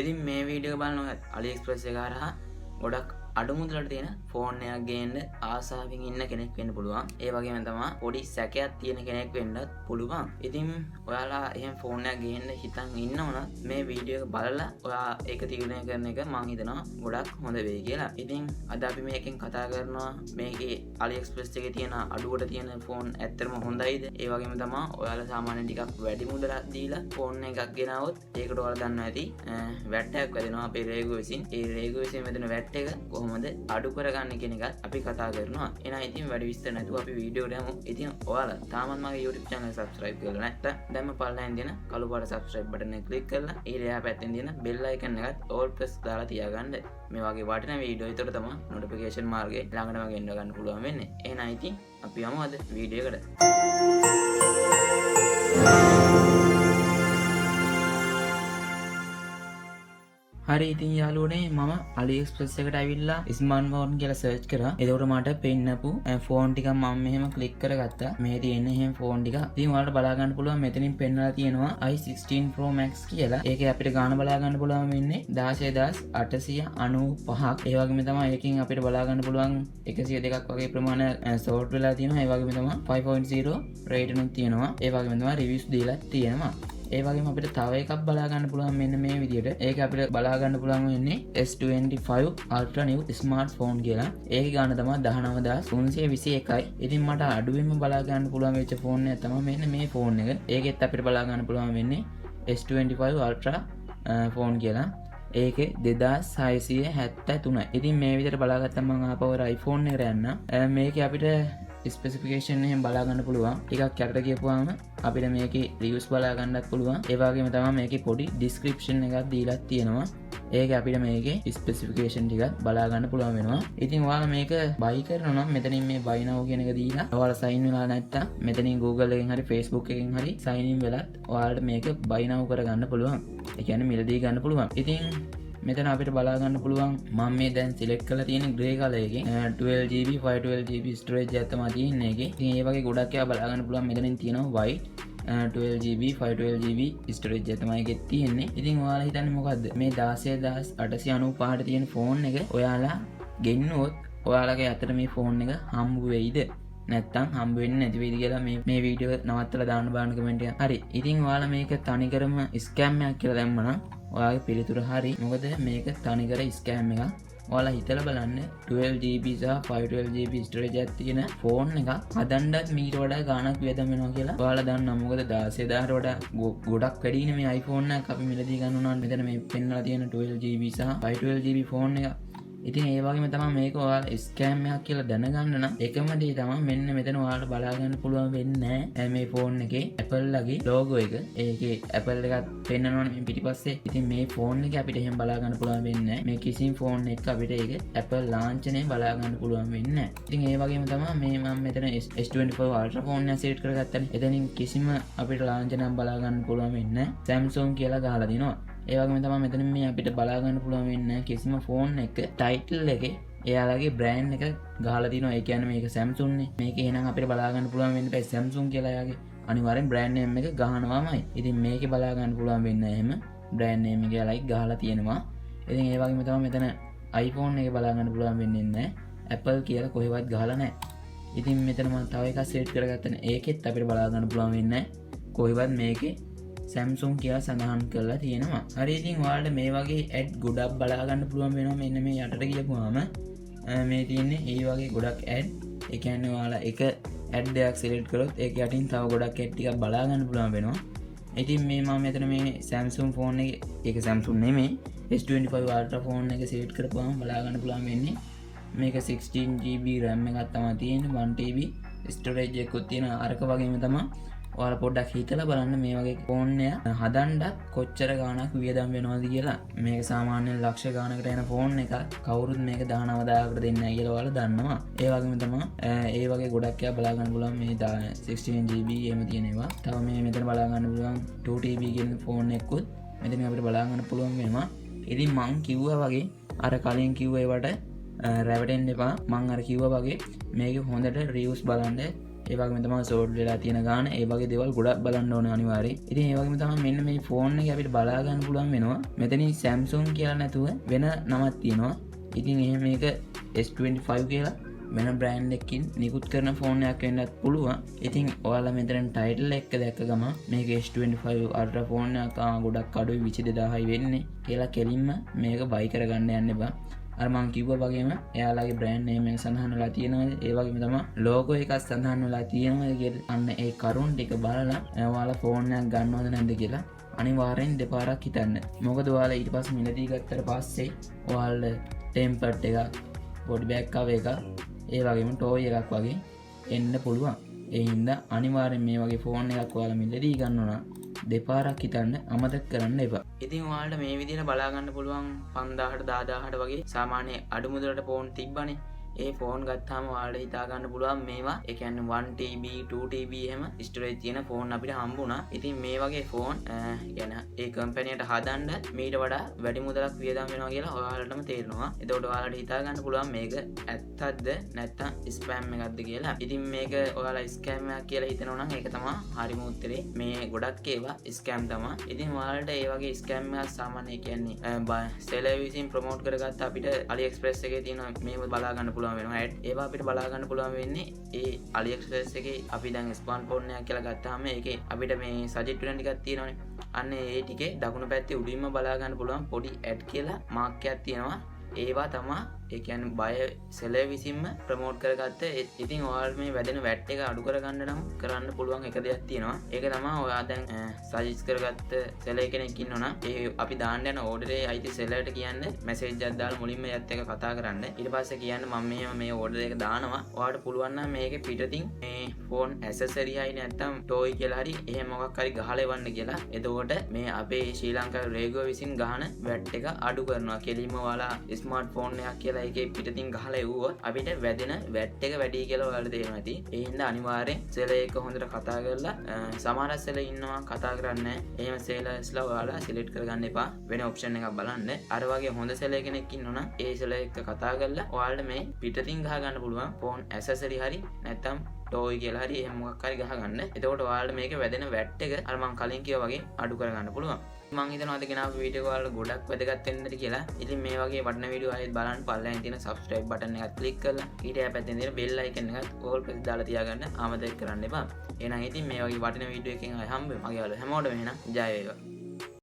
ඉතින් මේ වීඩියෝ එක බලන ඔයත් AliExpress එක හරහා ගොඩක් අඩු මුදලට තියෙන ෆෝන් එකක් ගේන්න ආසාවෙන් ඉන්න කෙනෙක් වෙන්න පුළුවන්. ඒ වගේම තමයි පොඩි සැකයක් තියෙන කෙනෙක් වෙන්නත් පුළුවන්. ඉතින් ඔයාලා එහෙම ෆෝන් එකක් ගේන්න හිතන් ඉන්නවනම් මේ වීඩියෝ එක බලලා ඔයා ඒක තීරණය කරන එක මං හිතනවා ගොඩක් හොඳ වෙයි කියලා. ඉතින් අද අපි මේකෙන් කතා කරනවා මේකේ AliExpress එකේ තියෙන අඩුවට තියෙන ෆෝන් ඇත්තටම හොඳයිද? ඒ වගේම තමයි ඔයාලා සාමාන්‍යයෙන් ටිකක් වැඩි මුදලක් දීලා ෆෝන් එකක් ගෙනාවොත් ඒකට ඔයාලා දන්නවා ඇති වැට් එකක් වැදෙනවා අපේ රේගුව විසින්. ඒ රේගුව විසින් වැදෙන වැට් එක කොහොමද අඩු කරගන්න කියන එකත් අපි කතා කරනවා. එහෙනම් ඉතින් වැඩි විස්තර නැතුව අපි වීඩියෝ එකට යමු. ඉතින් ඔයාලා තාමත් මගේ YouTube channel එක subscribe කරලා නැත්නම් දැන්ම පල්ලෙන් තියෙන කළු පාට subscribe button එක click කරලා ඊට එහා පැත්තෙන් තියෙන bell icon එකත් all press දාලා තියාගන්න. මේ වගේ වටින වීඩියෝ ඒතර තමයි notification මාර්ගයෙන් ළඟටම ගෙන්න ගන්න පුළුවන් වෙන්නේ. එහෙනම් ඉතින් අපි යමු අද වීඩියෝ එකට. හරි, ඉතින් යාළුවනේ, මම AliExpress එකට ඇවිල්ලා ස්මාර්ට්ෆෝන් කියලා සර්ච් කරා. එතකොට මට පෙන්නපු ෆෝන් ටිකක් මම මෙහෙම ක්ලික් කරගත්තා. මේ තියෙන එහෙම ෆෝන් ටික. ඉතින් ඔයාලට බලා ගන්න පුළුවන් මෙතනින් පෙන්නලා තියෙනවා i16 Pro Max කියලා. ඒකේ අපිට ගාන බලා ගන්න පුළුවන් වෙන්නේ 16,895ක්. ඒ වගේම තමයි ඒකෙන් අපිට බලා ගන්න පුළුවන් 102ක් වගේ ප්‍රමාණය සෝල්ඩ් වෙලා තියෙනවා. ඒ වගේම තමයි 5.0 රේටින් උත් තියෙනවා. ඒ වගේම තමයි රිවිව්ස් දීලා තියෙනවා. ඒ වගේම අපිට තව එකක් බලා ගන්න පුළුවන් මෙන්න මේ විදිහට. ඒක අපිට බලා ගන්න පුළුවන් වෙන්නේ S25 Ultra New Smartphone කියලා. ඒකේ ගාන තමයි 19,321යි. ඉතින් මට අඩුවෙන්ම බලා ගන්න පුළුවන් වෙච්ච ෆෝන් එක තමයි මෙන්න මේ ෆෝන් එක. ඒකෙත් අපිට බලා ගන්න පුළුවන් වෙන්නේ S25 Ultra phone කියලා. ඒකේ 2673යි. ඉතින් මේ විදිහට බලාගත්තම මම ආපහු අර iPhone එකට යන්න. මේකේ අපිට ස්පෙසිෆිකේෂන් එහෙම බලා ගන්න පුළුවන්. ටිකක් යටට ගියපුවාම අපිට මේකේ රිවිව්ස් බලා ගන්නත් පුළුවන්. ඒ වගේම තමයි මේකේ පොඩි ඩිස්ක්‍රිප්ෂන් එකක් දීලා තියෙනවා. ඒක අපිට මේකේ ස්පෙසිෆිකේෂන් ටිකත් බලා ගන්න පුළුවන් වෙනවා. ඉතින් ඔයාලා මේක බයි කරනවා නම් මෙතනින් මේ බයි නව් කියන එක දීලා ඔයාලා සයින් වෙලා නැත්තම් මෙතනින් Google එකෙන් හරි Facebook එකෙන් හරි සයින් ඉන් වෙලත් ඔයාලට මේක බයි නව් කරගන්න පුළුවන්. ඒ කියන්නේ මිලදී ගන්න පුළුවන්. ඉතින් මෙතන අපිට බලා ගන්න පුළුවන් මම මේ දැන් සිලෙක්ට් කරලා තියෙන ග්‍රේ කලර් එකේ 12 GB 512 GB storage එකක් තමයි තියෙන්නේ ඒකේ. ඉතින් ඒ වගේ ගොඩක් ඒවා බලා ගන්න පුළුවන්. මෙතනින් තියෙනවා white 12 GB 512 GB storage එක තමයි ඒකේ තියෙන්නේ. ඉතින් ඔයාලා හිතන්නේ මොකද්ද? මේ 16,895ට තියෙන ෆෝන් එක ඔයාලා ගෙන්නුවොත් ඔයාලගේ අතට මේ ෆෝන් එක හම්බ වෙයිද? නැත්තම් හම්බ වෙන්නේ නැති වෙයිද කියලා මේ මේ වීඩියෝ එක නවත්තලා දාන්න බලන්න කමෙන්ට් එක. හරි. ඉතින් ඔයාලා මේක තනිකරම ස්කෑම් එකක් කියලා දැම්මනම් ඔයාගේ පිළිතුර හරි. මොකද මේක තනිකර ස්කෑම් එකක්. ඔයාලා හිතලා බලන්න, 12 GB සහ 512 GB storage එකක් තියෙන ෆෝන් එකක් හදන්නත් මීට වඩා ගාණක් වියදම් වෙනවා කියලා ඔයාලා දන්නවා. මොකද 16,000ට වඩා ගොඩක් වැඩිනේ මේ iPhone එකක් අපි මිලදී ගන්න උනා. මෙතන මේ පෙන්වලා තියෙන 12 GB සහ 512 GB phone එක. ඉතින් ඒ වගේම තමයි මේක ඔයාලා ස්කෑම් එකක් කියලා දැනගන්න නම් එකම දේ තමයි මෙන්න මෙතන ඔයාලට බලා ගන්න පුළුවන් වෙන්නේ නැහැ මේ ෆෝන් එකේ Apple ලගේ ලෝගෝ එක. ඒකේ Apple එකත් පෙන්නනවනේ මේ පිටිපස්සේ. ඉතින් මේ ෆෝන් එකේ අපිට එහෙම බලා ගන්න පුළුවන් වෙන්නේ නැහැ. මේ කිසිම ෆෝන් එකක අපිට ඒක Apple ලාංඡනය බලා ගන්න පුළුවන් වෙන්නේ නැහැ. ඉතින් ඒ වගේම තමයි මේ මම මෙතන S25 Ultra phone එක සෙට් කරගත්තනේ. එතනින් කිසිම අපිට ලාංඡනයක් බලා ගන්න පුළුවන් වෙන්නේ නැහැ. Samsung කියලා ගහලා දිනවා. ඒ වගේම තමයි මෙතන මේ අපිට බලා ගන්න පුළුවන් වෙන්නේ කිසිම ෆෝන් එක ටයිටල් එකේ එයාලගේ බ්‍රෑන්ඩ් එක ගහලා තිනවා. ඒ කියන්නේ මේක Samsung නේ. මේක එහෙනම් අපිට බලා ගන්න පුළුවන් වෙන්න බෑ Samsung කියලා එයාගේ අනිවාර්යෙන් බ්‍රෑන්ඩ් නේම් එක ගහනවාමයි. ඉතින් මේකේ බලා ගන්න පුළුවන් වෙන්නේ එහෙම බ්‍රෑන්ඩ් නේම් එක එයාලගේ ගහලා තියෙනවා. ඉතින් ඒ වගේම තමයි මෙතන iPhone එක බලා ගන්න පුළුවන් වෙන්නේ නැහැ. Apple කියලා කොහෙවත් ගහලා නැහැ. ඉතින් මෙතන මම තව එකක් සෙට් කරගත්තනේ. ඒකෙත් අපිට බලා ගන්න පුළුවන් වෙන්නේ නැහැ. කොහෙවත් මේකේ Samsung කියලා සඳහන් කරලා තියෙනවා. හරි, ඉතින් ඔයාලට මේ වගේ ඇඩ් ගොඩක් බලා ගන්න පුළුවන් වෙනවා. මෙන්න මේ යටට ගියපුවාම මේ තියෙන්නේ ඒ වගේ ගොඩක් ඇඩ්. ඒ කියන්නේ ඔයාලා එක ඇඩ් එකක් සිලෙක්ට් කරොත් ඒක යටින් තව ගොඩක් ඇඩ් ටිකක් බලා ගන්න පුළුවන් වෙනවා. ඉතින් මේ මම මෙතන මේ Samsung phone එකේ, ඒක Samsung නෙමෙයි, S25 Ultra phone එක සිලෙක්ට් කරපුවාම බලා ගන්න පුළුවන් වෙන්නේ මේක 16 GB RAM එකක් තමයි තියෙන්නේ, 1 TB storage එකකුත් තියෙන අරක වගේම තමයි. ඔයාලා පොඩ්ඩක් හිතලා බලන්න මේ වගේ ෆෝන් එක හදන්නත් කොච්චර ගාණක් වියදම් වෙනවද කියලා. මේක සාමාන්‍යයෙන් ලක්ෂ ගාණකට යන ෆෝන් එකක්. කවුරුත් මේක 19,000කට දෙන්නේ නැහැ කියලා ඔයාලා දන්නවා. ඒ වගේම තමයි ඒ වගේ ගොඩක් ඒවා බලා ගන්න පුළුවන් මේ 16 GB එහෙම තියෙන ඒවා. තව මේ මෙතන බලා ගන්න පුළුවන් 2 TB කියන ෆෝන් එකකුත් මෙතන අපිට බලා ගන්න පුළුවන් වෙනවා. ඉතින් මං කිව්වා වගේ අර කලින් කිව්ව ඒවට රැවටෙන්න එපා. මං අර කිව්වා වගේ මේක හොඳට රිවිව්ස් බලන්න. ඒ වගේම තමයි සෝල්ඩ් වෙලා තියෙන ගාන, ඒ වගේ දේවල් ගොඩක් බලන්න ඕන අනිවාර්යයෙන්. ඉතින් ඒ වගේම තමයි මෙන්න මේ ෆෝන් එක අපිට බලා ගන්න පුළුවන් වෙනවා. මෙතනින් Samsung කියලා නැතුව වෙන නමක් තියෙනවා. ඉතින් එහෙම මේක S25 කියලා වෙන බ්‍රෑන්ඩ් එකකින් නිකුත් කරන ෆෝන් එකක් වෙන්නත් පුළුවන්. ඉතින් ඔයාලා මෙතන ටයිටල් එක දැක්ක ගමන් මේක S25 Ultra phone එකක්, ගොඩක් අඩුයි, 22,000යි වෙන්නේ කියලා කෙලින්ම මේක බයි කරගන්න යන්න එපා. අර මං කිව්වා වගේම එයාලගේ බ්‍රෑන්ඩ් නේම් එක සඳහන් වෙලා තියෙනවා. ඒ වගේම තමයි ලෝගෝ එකක් සඳහන් වෙලා තියෙනවා කියලා අන්න ඒ කරුණ ටික බලලා ඔයාලා ෆෝන් එකක් ගන්නවද නැද්ද කියලා අනිවාර්යෙන් දෙපාරක් හිතන්න. මොකද ඔයාලා ඊට පස්සේ මිලදී ගත්තට පස්සේ ඔයාලට ටෙම්පර්ඩ් එකක්, බොඩි බෑග් කවර් එකක්, ඒ වගේම ටෝයි එකක් වගේ එන්න පුළුවන්. ඒ හින්දා අනිවාර්යෙන් මේ වගේ ෆෝන් එකක් ඔයාලා මිලදී ගන්න නම් දෙපාරක් හිතන්න, අමතක කරන්න එපා. ඉතින් ඔයාලට මේ විදිහට බලා ගන්න පුළුවන් 5000ට 10000ට වගේ සාමාන්‍ය අඩු මුදලට ෆෝන් තිබ්බනේ. ඒ ෆෝන් ගත්තාම ඔයාලට හිතා ගන්න පුළුවන් මේවා, ඒ කියන්නේ 1 TB 2 TB එහෙම ස්ටෝරේජ් තියෙන ෆෝන් අපිට හම්බුණා. ඉතින් මේ වගේ ෆෝන් කියන්නේ ඒ කම්පැනියට හදන්න මීට වඩා වැඩි මුදලක් වියදම් වෙනවා කියලා ඔයාලටම තේරෙනවා. එතකොට ඔයාලට හිතා ගන්න පුළුවන් මේක ඇත්තක්ද නැත්නම් ස්පෑම් එකක්ද කියලා. ඉතින් මේක ඔයාලා ස්කෑම් එකක් කියලා හිතනවා නම් ඒක තමයි හරිම උත්තරේ. මේ ගොඩක් ඒවා ස්කෑම් තමයි. ඉතින් ඔයාලට ඒ වගේ ස්කෑම් එකක් සාමාන්‍ය කියන්නේ සෙලර් විසින් ප්‍රොමෝට් කරගත්ත අපිට AliExpress එකේ තියෙන මේව බලා ගන්න පුළුවන් වෙනවා ඇඩ්. ඒවා අපිට බලා ගන්න පුළුවන් වෙන්නේ ඒ AliExpress එකේ අපි දැන් ස්මාර්ට්ෆෝන් එකක් කියලා ගත්තාම ඒකේ අපිට මේ සජෙස්ට් වෙන ටිකක් තියෙනවනේ. අන්න ඒ ටිකේ දකුණු පැත්තේ උඩින්ම බලා ගන්න පුළුවන් පොඩි ඇඩ් කියලා මාක් එකක් තියෙනවා. ඒවා තමා ඒ කියන්නේ බය සෙලර් විසින්ම ප්‍රමෝට් කරගත්ත. ඉතින් ඔයාලා මේ වැදෙන වැට් එක අඩු කරගන්න නම් කරන්න පුළුවන් එක දෙයක් තියෙනවා. ඒක තමා ඔයා දැන් සජෙස්ට් කරගත්ත සෙලර් කෙනෙක් ඉන්නවා නම් ඒ අපි දාන්න යන ඕඩරේ අයිති සෙලර්ට කියන්න මැසේජ් එකක් දාලා මුලින්ම එයත් එක්ක කතා කරන්න. ඊට පස්සේ කියන්න මම මෙහෙම මේ ඕඩර් එක දානවා. ඔයාලට පුළුවන් නම් මේකේ පිටතින් මේ ෆෝන් ඇක්සසරි හරි නැත්නම් ටෝයි කියලා හරි එහෙම මොකක් හරි ගහලා එවන්න කියලා. එතකොට මේ අපේ ශ්‍රී ලංකා රේගුව විසින් ගහන වැට් එක අඩු කරනවා. කෙලින්ම ඔයාලා ස්මාර්ට් ෆෝන් එකක් කියලා ඒකේ පිටතින් ගහලා එව්වොත් අපිට වැදෙන වැට් එක වැඩි කියලා ඔයාලට තේරෙනවා ඇති. ඒ හින්දා අනිවාර්යෙන් සෙලර් එක හොඳට කතා කරලා, සමහර සෙලර් ඉන්නවා කතා කරන්නේ නැහැ. එහෙම සෙලර්ස්ලා ඔයාලා සිලෙක්ට් කරගන්න එපා. වෙන ඔප්ෂන් එකක් බලන්න. අර වගේ හොඳ සෙලර් කෙනෙක් ඉන්නවනම් ඒ සෙලර් එක්ක කතා කරලා ඔයාලට මේ පිටතින් ගහ ගන්න පුළුවන් ෆෝන් ඇක්සසරි හරි නැත්නම් ටෝයි කියලා හරි එහෙම මොකක් හරි ගහගන්න. එතකොට ඔයාලට මේක වැදෙන වැට් එක අර මං කලින් කිව්වා වගේ අඩු කරගන්න පුළුවන්. මං හිතනවා අද ගෙනාවු වීඩියෝ එක ඔයාලට ගොඩක් වැදගත් වෙන්න ඇති කියලා. ඉතින් මේ වගේ වටින වීඩියෝ ආයෙත් බලන්න පල්ලෙන් තියෙන subscribe button එකත් ක්ලික් කරලා ඊට එහා පැත්තෙන් තියෙන bell icon එකත් all press දාලා තියාගන්න අමතක කරන්න එපා. එහෙනම් ඉතින් මේ වගේ වටින වීඩියෝ එකකින් ආයෙ හම්බ වෙමු. මගේ යාළුවෝ හැමෝටම එහෙනම් ජය වේවා.